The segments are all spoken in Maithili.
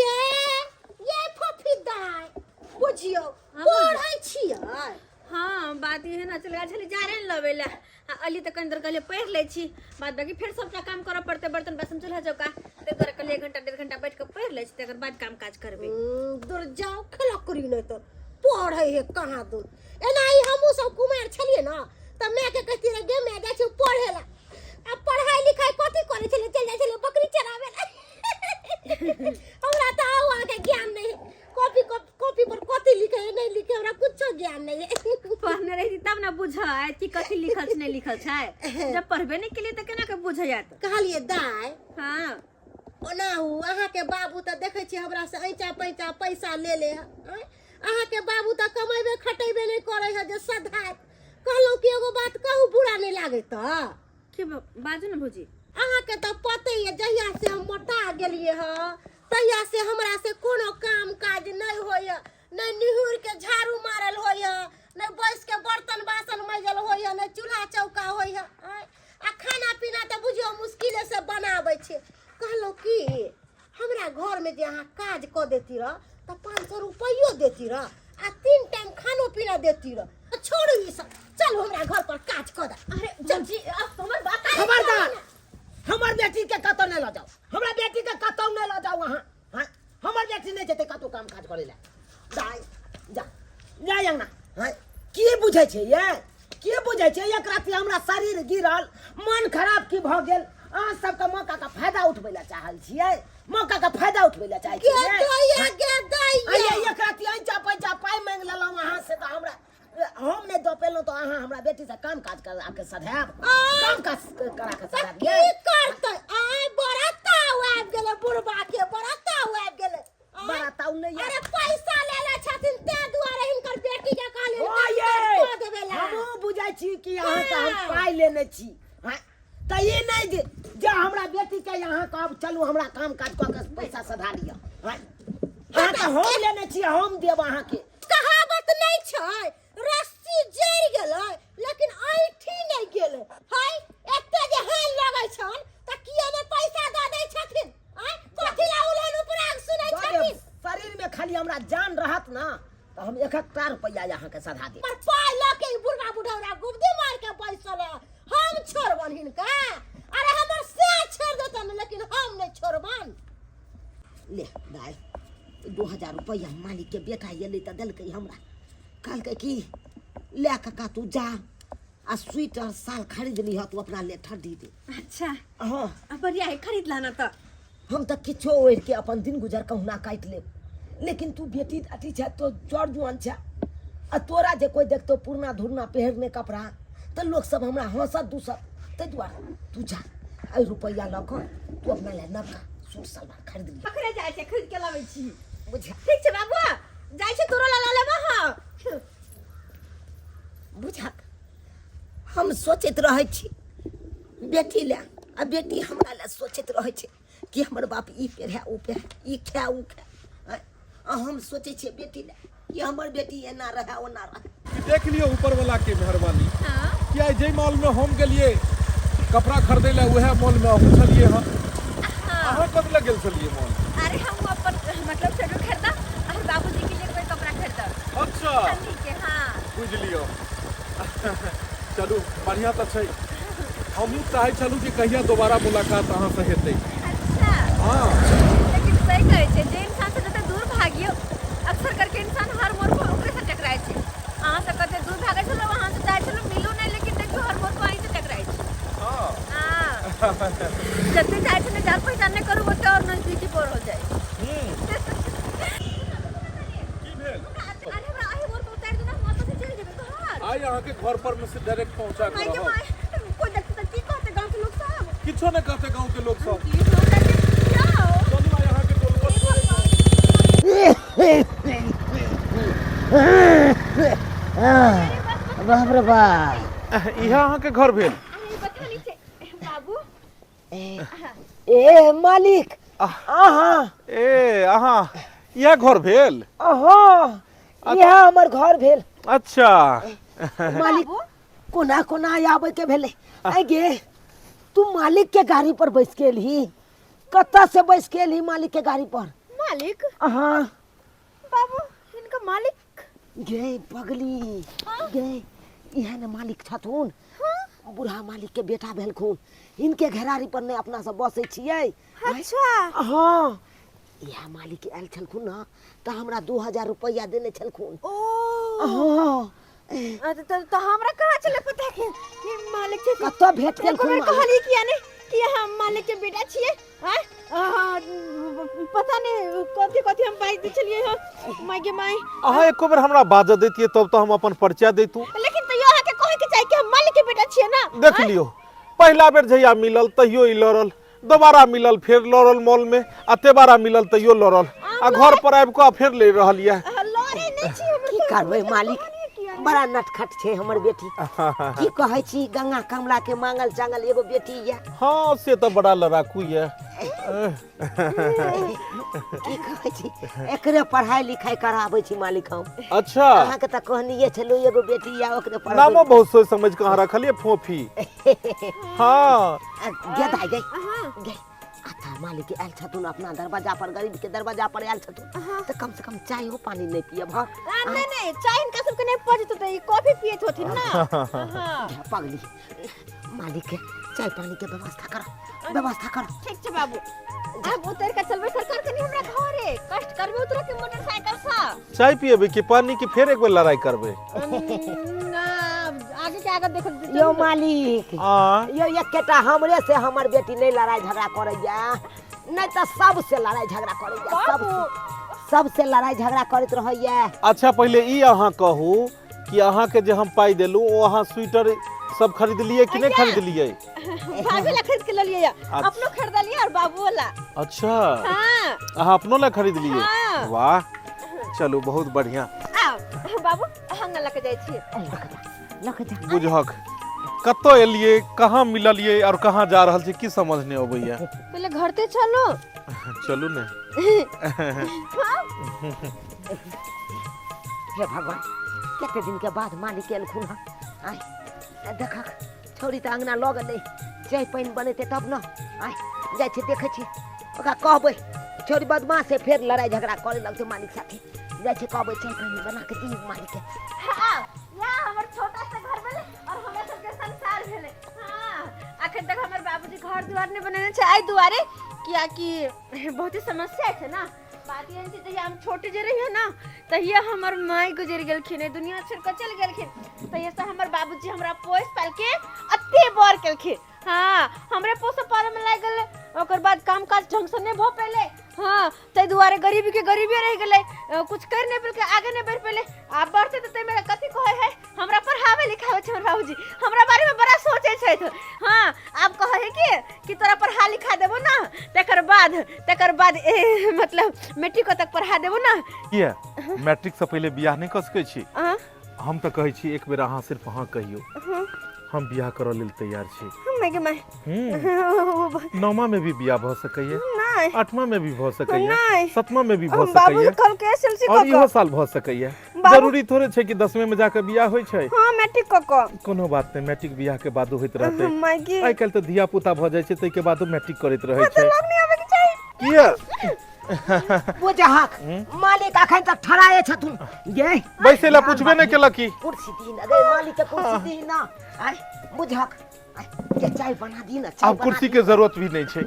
ये ये फफी दाय बुझियो पढ़ै छियै। हाँ, बात ई है ना, चल गेल छली जारन लबै ला आ अली तऽ कनि देर कहलियै पढ़ि लै छी, बाद बाकी फेर सबटा काम करऽ पड़तै, बर्तन बासन चूल्हा चौका, ताहि दुआरे कहलियै 1 घंटा 1.5 घंटा बैठ कऽ पढ़ि लै छी, तकर बाद काम काज करबै। दूर जाओ, खेला करी नहि तऽ पढ़ै है कहाँ दूर। एना ही हमहूँ सब कुमार छलियै ने तऽ मायके कहती रहे, गे माय, जाइ छियौ पढ़े ला। आ पढ़ाई लिखाई कथी करै छलै? चलि जाइ छलै बकरी चराबै ला। हमरा तऽ आउ अहाँके ज्ञान नहि है, कॉपी कॉपी पर कथी लिखे है नहि लिखे, हमरा कुछो ज्ञान नहीं है। पढ़ने रही तब ने बुझै कि कथी लिखल छै नहि लिखल छै, जब पढ़बे नहि केलियै तऽ केना के बुझै जायत? कहलियै दाय। हाँ। ओनाहु अहाँके बाबू तऽ देखै छियै हमरा से ऐंचा पैंचा पैसा ले ले है। आँय? अहाँके बाबू तऽ कमेबे खटेबे नहि करै है जे सधात। कहलहुँ कि एगो बात कहू, बुरा नहि लागै तऽ? की बाजू ने भौजी। अहाँके तऽ पते यऽ, जहिया से हम मोटा गेलियै हँ तहिया से हमरा से कोनो काम काज नहि होइए, नहि निहुर के झाड़ू मारल होइए, नहि बैस के बर्तन बासन मजल होइए, नहि चूल्हा चौका होइए। आँय? आ खाना पीना तऽ बुझियौ मुश्किले से बनाबै छी। कहलहुँ कि हमरा घरमे जे अहाँ काज कऽ देती रह तऽ 500 रुपैयो देती रह आ 3 टाइम खानो पीना देती रह। छोड़ू ई सब, चलू हमरा घर पर काज कऽ दे। अरे भौजी, अब हमर बात खबरदार, हमर बेटी के कतौ नहि लऽ जाउ, हमरा बेटी के कतौ नहि लऽ जाउ अहाँ। हाँ, हमर बेटी नहि जेतै कतौ काम काज करै लए। दाइ जा जा अंगना। हाँ, की बुझै छै ये, की बुझै छै? एक राति हमरा शरीर गिरल, मन खराब की भऽ गेल, अहाँ सबके मौका के फायदा उठबै लए चाहल छियै, मौका के फायदा उठबै लए चाहै गे छियै। दैया, गे दैया। आइए एक राति ऐंचा पैंचा पाइ मांगि लेलहुँ अहाँ से, तऽ हमरा हम नहि दऽ पेलहुँ तऽ अहाँ हमरा बेटी से काम काज करा के सधायब, काम काज करा के तऽ सधायब। की करतै? आइ बड़ा ताव आबि गेलै बुढ़बा के, बड़ा ताव आबि गेलै। आँय? बड़ा ताव नहि अरे पैसा लेले छथिन ताहि दुआरे हिनकर बेटी के कहलियै ओ काम ये काज कऽ देबै ला। हमहूँ बुझै छी कि अहाँके हम हाँ। पाइ लेने छी। हाँ, तऽ ई नहि जे जे हमरा बेटी के अहाँ कहब चलू हमरा काम काज कऽ के पैसा सधा लिअ। हाँ, अहाँके हम लेने छी, हम देब अहाँके। कहावत नहि छै, रस्सी जरि गेलै लेकिन ऐंठी नहि गेलै। हाय, एते जे हाल लगै छन तऽ किए ने पैसा दऽ दै छथिन? आँय, कथी ला उलहन उपराग सुनै दऽ देब। छथिन? शरीर में खाली हमरा जान रहत ना तऽ हम एक एकटा रुपैआ अहाँके सधा देब। पर पाइ लऽ के ई बुढ़वा बुढ़ौरा गुबदी मार के बैसल है। हम छोड़बन हिनका? अरे हमर से छोड़ देतन लेकिन हम नहि छोड़बन। ले दाइ, 2000 रुपैआ मालिक के बेटा एलै तऽ देलकै हमरा, कहलकै कि ले काका तू जा आ स्वेटर साल खरीद लिह तू अपना ले, ठंडी दे। अच्छा। हाँ। आ बढ़िया है, खरीद लाना तऽ। हम तऽ किछो ओढ़ि के अपन दिन गुजर कहुना काटि लेब, लेकिन तू बेटी दाटी छै, तो जर जुआन छै, आ तोरा जे कोइ देखतो पुरना धुरना पहिरने कपड़ा तऽ लोक सब हमरा हंसत दूसत, ताहि दुआरे तू जा एहि रुपैआ लऽ कऽ तू अपना लए नवका सूट सलवार खरीद लिह। अखने जाइ छै, खरीद के लाबै छी। बुझ। ठीक छै बाबू, जाइ छै तोरो ला लेबो। हाँ बुझक, हम सोचैत रहै छी बेटी लए आ बेटी हमरा लए सोचैत रहै छै कि हमर बाप ई पहिरै ओ पहिरै, ई खाए ओ खाए, आ हम सोचै छियै बेटी लए कि हमर बेटी एना रहए ओना रहए। कि देख लियौ ऊपर वाला के मेहरबानी हाँ। कि आइ जाहि मॉल में हम गेलियै कपड़ा खरीदै लए उएह मॉल में अहूँ छलियै हँ। अहाँ कत लए गेल छलियै मॉल? अरे हम अपन मतलब स्वेटर खरीदा और बाबूजी के लिए कोई कपड़ा खरीदा। अच्छा। ठंडी के। हाँ। बुझि लियौ, चलू बढ़िआँ तऽ छै। हमहूँ चाहै छलहुँ कि कहिया दोबारा मुलाकात अहाँसँ हेतै। अच्छा। हाँ। लेकिन सही कहै छै, जे इंसान से जते दूर भागियो अक्सर करके इंसान हर मोड़ पर ओकरे से टकराइ छै। अहाँ से कते दूर भागै छलहुँ, अहाँ से जाइ छलहुँ मिलू नहि, लेकिन देखियौ हर मोड़ पर अहीं से टकराइ छै। हाँ। हाँ, जते जाइ छलै जान पहचान नहि करू ओते और नजदीकी पर हो जाइ। की भेल? अरे हमरा एहि मोड़ पर उतारि दू ने, हम ओतऽ से चलि जेबै घर। आइ अहाँके घर पर में से डायरेक्ट पहुंचा के माय के रहब। माय, कोइ देखतै तऽ की कहतै गाँव के लोक सब? किछो नहि कहतै गाँव के लोक सब। प्लीज हमरा के जाओ। चलू आइ अहाँके टोलवा छोड़ै बाप रे बाप, इएह अहाँके घर भेल? अरे बथानी छै बाबू। ए मालिक अहाँ? ए अहाँ, इएह घर भेल? अहाँ, इएह हमर घर भेल। अच्छा मालिक, कोना कोना आबै के भेलै? आइ गे, तू मालिक के गाड़ी पर बैस के एलही? कतऽ से बैस के एलही मालिक के गाड़ी पर? मालिक? हाँ। बाबू, हिनका मालिक? गे पगली गे, इहे ने मालिक छथुन। बूढ़ा मालिक के बेटा भेलखुन। हिनके घेरारी पर ने अपना सब बसै छियै। अच्छा। हाँ, इएह मालिक आयल छलखुन ने तऽ हमरा 2000 रुपैआ देने छलखुन। ओ। हाँ। तऽ हमरा कहाँ छलै पता कि कि मालिक छथिन। कतऽ भेट एको गेलखुन बेर मालिक? कहली किया ने कि हम मालिक के बेटा छियै? आँय? पता नहि कथी कथी हम बाजि दै छलियै हँ, माय गे माय। अहाँ एको बेर हमरा बाजऽ दैतियै तब तऽ हम अपन परिचय दैतहुँ। लेकिन तैयो अहाँके कहै के चाही कि हम मालिक के बेटा छियै ना। देख लियौ, पहिला बेर जहिया मिलल तहियो ई लड़ल, दोबारा मिलल फेर लड़ल मॉल में, आ तेबारा मिलल तैयो लड़ल, आ घर पर आबि कऽ फेर लड़ि रहल यऽ। लड़े नहि छी हम। की करबै मालिक, बड़ा नटखट छै हमर बेटी। की कहै छी, गंगा कमला के मांगल चांगल एगो बेटी यऽ। हाँ, से तऽ बड़ा लड़ाकू यऽ। की कहै छी, एकरे पढ़ाई लिखाई कराबै छी मालिक हम। अच्छा। अहाँके तऽ कहनिये छलहुँ एगो बेटी यऽ, ओकरे पढ़ाबै। नामो बहुत सोच समझ के अहाँ रखलियै, फोफी। हाँ। गे दाइ गे गे, अच्छा मालिक आयल छथुन अपना दरवाजा पर, गरीब के दरवाजा पर आयल छथुन तऽ कम से कम चायो पानी नहि पियब। हँ। नहीं नहीं, चाय हिनका सबके नहीं पचत होतै, ई कॉफी पियैत होथिन ना। हाँ। गे पगली, मालिक के चाय पानी के व्यवस्था कर, व्यवस्था कर। ठीक छै बाबू, आब उतर के चलबै सरकार कनी हमरा घरे, कष्ट करबै उतर के मोटरसाइकिल से। चाय पियेबै कि पानी, कि फेर एक बेर लड़ाई करबै? ना, आगे के आगे देखो। यो मालिक। आ यो एकेटा हमरे से हमर बेटी नहीं लड़ाई झगड़ा करैया, नहीं तऽ सबसे लड़ाई झगड़ा करैया, सब सबसे लड़ाई झगड़ा करैत रहैया। अच्छा, पहिले ई अहाँ कहू कि अहाँके जे हम पाइ देलहुँ ओ अहाँ स्वेटर सब खरीदलियै कि नहि खरीदलियै? भाभी ला खरीद के ललियै, अपनो खरीदलियै और बाबूओ ला। अच्छा। हाँ। अहाँ अपनो ला खरीदलियै? हाँ। वाह, चलू बहुत बढ़िया। आओ बाबू, हम लऽ के जाइ छी। लऽ के जा। बुझहक कतऽ एलियै, कहाँ मिललियै और कहाँ जा रहल छी, की समझ नहि अबैया। पहिले घर ते चलू। चलू ने। हे भगवान, कते दिन के बाद मालिक एलखुन हँ। आय देखक, छौड़ी तऽ अंगना लऽ गेलै, चाय पानि बनेतै तब ने। आय जाइ छी, देखै छी, ओकरा कहबै, छौड़ी बदमाश है, फेर लड़ाई झगड़ा करे लगतै मालिक साथे। जाइ छी कहबै चाय पानि बना के दी मालिक के। हाँ, यहाँ हमर छोटा सा घर भेलै और हमरा सबके संसार भेलै। हाँ, अखन तक हमर बाबूजी घर दुआर नहि बनेने छै एहि दुआरे कियाकि बहुते समस्या छै ना। बात एहन छै, जहिया हम छोटे जे रहियै ना तहिया हमर माय गुजरि गेलखिन, एहि दुनिया छोड़ि कऽ चलि गेलखिन। तहिया से हमर बाबूजी हमरा पोसि पालि के एते बड़ केलखिन। हाँ, हमरे पोसऽ पालऽ में लागि गेलै। ओकर बाद काम काज ढंग से नहि भऽ पेलै। हाँ, ताहि दुआरे गरीबी के गरीबी रहि गेलै, कुछ करि नहि पेलकै, आगे नहि बढ़ि पेलै। आब बढ़तै तऽ ताहिमे कथी कहै है, हमरा पढ़ाबै लिखाबै छै हमर बाबूजी, हमरा बारेमे बड़ा सोचै छथि। हाँ, आब कहै है कि तोरा पढ़ा लिखा देबो ना, तकर बाद मतलब मैट्रिको तक पढ़ा देबो ना। किया, मैट्रिक से पहिले बियाह नहि कऽ सकै छी? हाँ। हम तऽ कहै छी एक बेर अहाँ सिर्फ अहाँ कहियौ, हम बियाह करऽ लेल तैयार छी। माय गे माय। नौमा में भी बियाह भऽ सकैया। नहि। आठमा में भी भऽ सकैया। नहि। सतमा में भी भऽ बाबू सकैया। कहलकै एस एल सी और कऽ इहो कऽ। साल भऽ सकैया। बाबू- जरूरी थोड़े छै कि 10वीं में जाके बियाह होइ छै। हाँ, मैट्रिक कऽ कऽ। कोनो बात नहि, मैट्रिक बियाह के बादो होइत रहतै। माय गे। आइ काल्हि तऽ धिया पुता भऽ जाइ छै ताहिके बादो मैट्रिक करैत रहै तऽ छै। लग नहि आबैके चाही। किया? बुझहक मालिक अखन तक ठड़ाए छथुन गे। बैसै लए पुछबे नहि केलक की। कुर्सी दी ना गे मालिक के, कुर्सी दी ना। आय बुझहक, आय, के चाय बना दी ना, चाय आब बना कुर्सी दी। के जरूरत भी नहीं छै,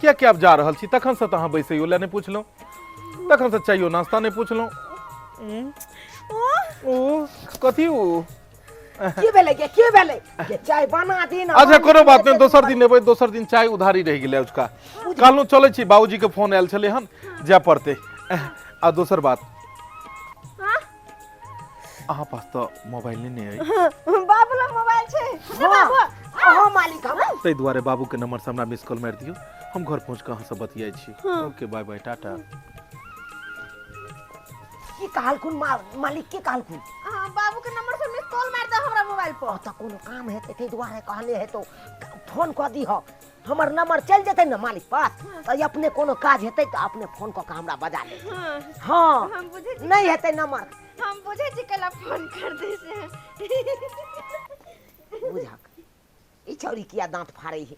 कियाकि आब जा रहल छी। तखन से तऽ अहाँ बैसैयो लए नहि पुछलहुँ, तखन से चाइयो नाश्ता नहि पुछलहुँ। ओ कथी ओ? की भेलै गे, की भेलै गे? चाय बना दी ना। अच्छा कोनो बात नहि, दोसर दिन एबै, दोसर दिन। चाय उधारी रहि गेलै उसका। कहलहुँ चलै छी, बाबूजी के फोन आयल छलै हन, जाय पड़तै। आ दोसर बात, अहाँ पास तऽ मोबाइल नहि ने अइ? बाबू लग मोबाइल छै। हाँ, हाँ मालिक हम। ताहि दुआरे बाबू के नंबर से हमरा मिस कॉल मारि दियौ, हम घर पहुँच कऽ अहाँसँ बतियाइ छी। ओके, बाय बाय, टाटा। की कहलखुन मालिक, की कहलखुन? हाँ, बाबू के नंबर से मिस कॉल मार दे हमरा मोबाइल पर। तऽ कोनो काम हेतै ताहि दुआरे कहने हेतौ फोन कऽ दीह। हमर नंबर चलि जेतै ने मालिक पास तऽ अपने कोनो काज हेतै तऽ अपने फोन कऽ के हमरा बजा लेतै। हाँ। हाँ। हम बुझै छी। नहि हेतै नंबर। हम बुझै छी कैला फोन कर दे से। बुझक, ई छौड़ी किया दाँत फाड़ै है?